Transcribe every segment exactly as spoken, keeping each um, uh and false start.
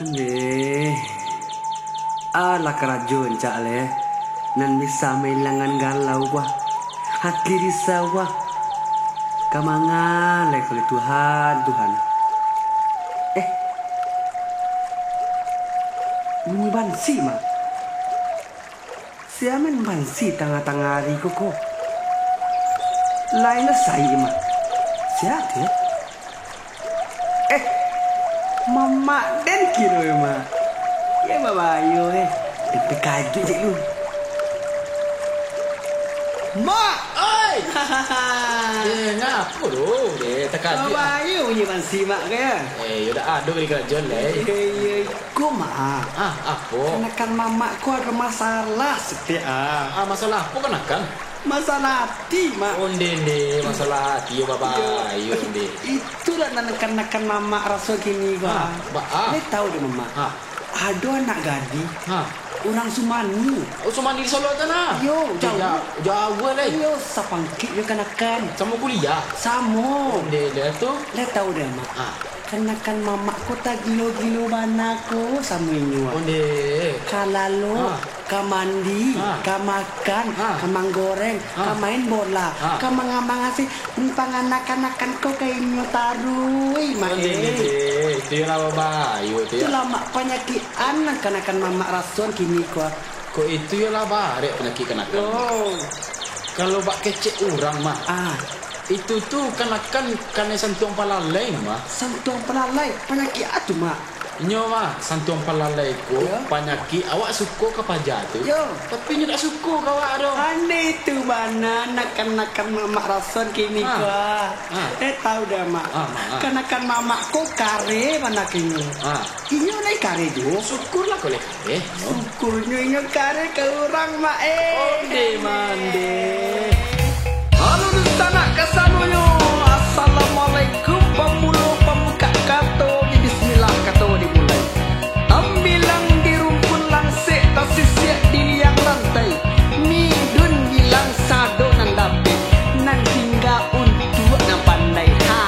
Deh, alah karajo rancak leh, nan bisa mailangan galau wah, hati risau wah. Ka manga lai kalau Tuhan, Tuhan. Eh, bunyi bansi mah. Sia main bansi tangah-tangah ari ko, ko? Lai lah saik mah. Sia tu, eh? Eh, mamak den kiro, eh, mak. Yo, babayo, eh. Den takajuik cek lu. Mak! Oi! Eh, ngapo tu? Eh, takajuik, ah. Babayo bunyi bansi mak ko, yo? Eh, yo dak ado di karajo lai. Eh, yo, iko, mak, ah. Ah, apo? Kanakan mamak ko ado masalah saketek, ah. Ah, masalah apo kanakan? Masalah ati, mak. Onde, onde, masalah ati yo, babayo, onde. Itulah nan kanakan mamak raso kini ko, ah. Ba-, ah. Lai tau dek mamak. Ah. Ado anak gadih. Ha. Urang Sumani. Oh, Sumani di Solok tu nah? Yo, jauah. Ja-, jauah lai. Iyo, sapangkek jo kanakan. Samo kuliah? Samo. Onde lah tu. Lai tau dek mak. Ha. Kanakan mamak ko tagilo-gilo bana ko samo inyo. Onde. Ka lalok, ha, ka mandi, ha, ka makan, ha, ka manggoreng, ha, ka main bola, ha, ka manga-manga si Pangana-kanakan ko ka inyo taruih, mak, eh. Onde, onde, itu yo lah babayo tu yo. Itulah, mak, panyakik an nan kanakan mamak rasoan kini ko. Kok itu yo lah barek panyakik kanakan. Oh. Kalau bak kecek urang, mak. Ah. Itu tu kanakan kanai santuang palalai, mak. Santuang palalai, panyakik a tu, mak? Inyo mah, santuang palalai ko, yo, panyakik awak suko ka paja tu. Yo. Tapi inyo dak suko ka awak doh. Aneh tu bana, kanakan mamak rasoan kini ko. Ah. Ah. Eh, tau dah, mak. Ah, mak, ah. Kanakan mamak ko kare bana kini. Ah. Inyo lai kare juo. Syukurlah kok lai kare, no. Syukurnyo inyo kare ka urang, mak, eh. Onde mande. Halo, dunsanak kasadonyo. Assalamualaikum. Pamulo pambukak kato, di bismillah kato dimulai. Tambilang di rumpun langsek, tasisiak di liang lantai. Midun bilang sado nan dapek, nan tingga untuak nan pandai. Ha.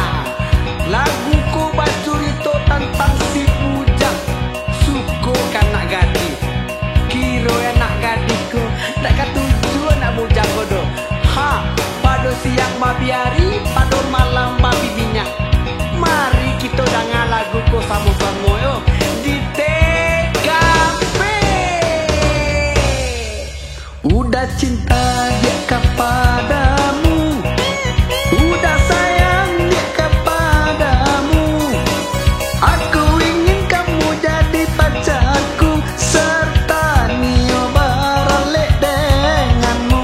Lagu ko bacurito tantang si bujang suko ka anak gadih. Kiro anak gadih ko dak katuju anak bujang ko doh. Ha, pado siang babiari, pado malam babibinyak. Mari kito danga lagu ko samo-samo yo di T K P. Udah cinta dia kepadamu, udah sayang dia kepadamu. Aku ingin kamu jadi pacarku, serta nio baralek denganmu.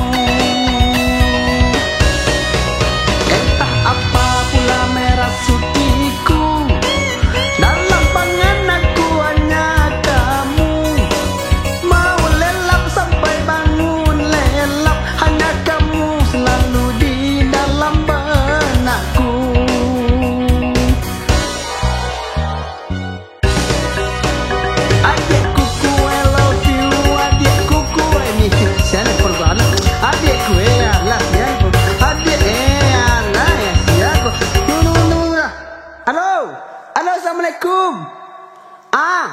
Entah apa pula merasukiku, dalam pangan aku hanya kamu. Mau lelap sampai bangun lelap, hanya kamu selalu di dalam benakku. Adiak kuku, I love you, adiak kuku, I miss you. Siapa perbuatan? Adiak ku, eh, alah, ya, adiak, eh, alah, ya, siapa? Tunggu, tunggu, tunggu, tunggu. Halo? Halo, assalamualaikum. Ah,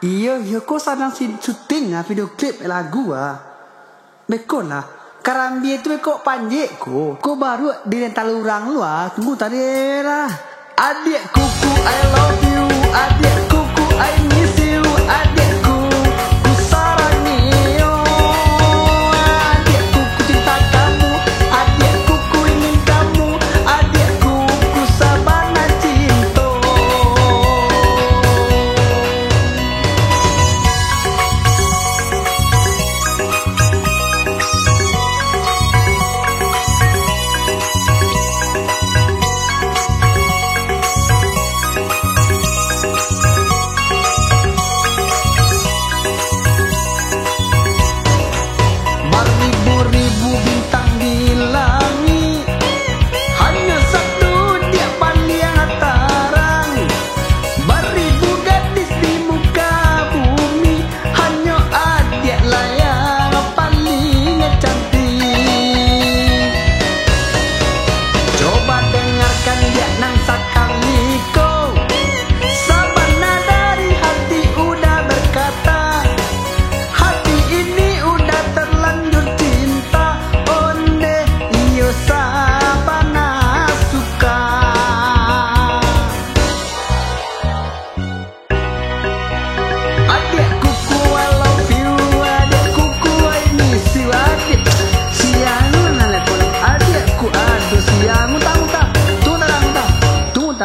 iyo, iyo, ko sadang si-, syuting, ah, video klip lagu, ah. Beko lah, karambia tu beko panjek ko. Ko baruak di rental urang lu, ah, tunggu tadi lah. Adiak kuku, I love you, adiak kuku, I miss you, adiak ku, ku sarangi yo. Adiak kuku cinta kamu, adiak kuku ingin kamu, adiak kuku sabana cinto.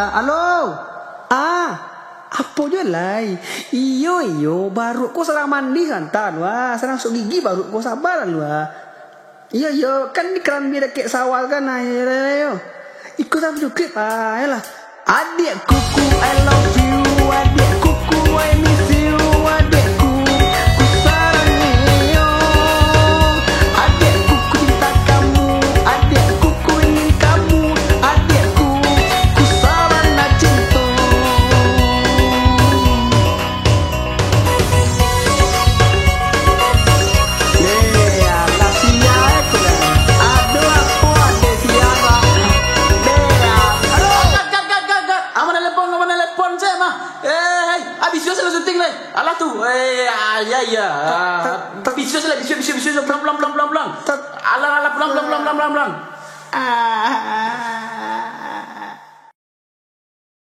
Halo. Ah, apo juo lai? Iyo, iyo, baruak ko sadang mandi santa lu ah. Sadang gosok gigi baruak ko, saba lah lu ah. Iyo, iyo, kan di karambia dakek sawah kan, ah, iyo, iyo, iyo. Iko sadang video klip, ah, yolah. Adiak kuku, I love you, adiak kuku, I miss you, adiakku, ku sarangi yo. Adiakku, ku cinta kamu, adiakku, ku ingin kamu, adiakku, ku sabana cinto. Deh, alah sia ko, deh. Aduh, apo ade sia, Bang? Deh, aduh. Gat, gat, gat, gat, gat. Aman telepon, aman telepon, cek mah. Eh, hei, abih sia lah syuting, deh. Alah tu. Eh, ah, ya, ya. Ah, abih sia lah, abih sia, abih sia, abih sia. Pulang, pulang, pulang, pulang, pulang. Alah, alah, pulang, pulang, pulang, pulang, pulang, pulang. Ah.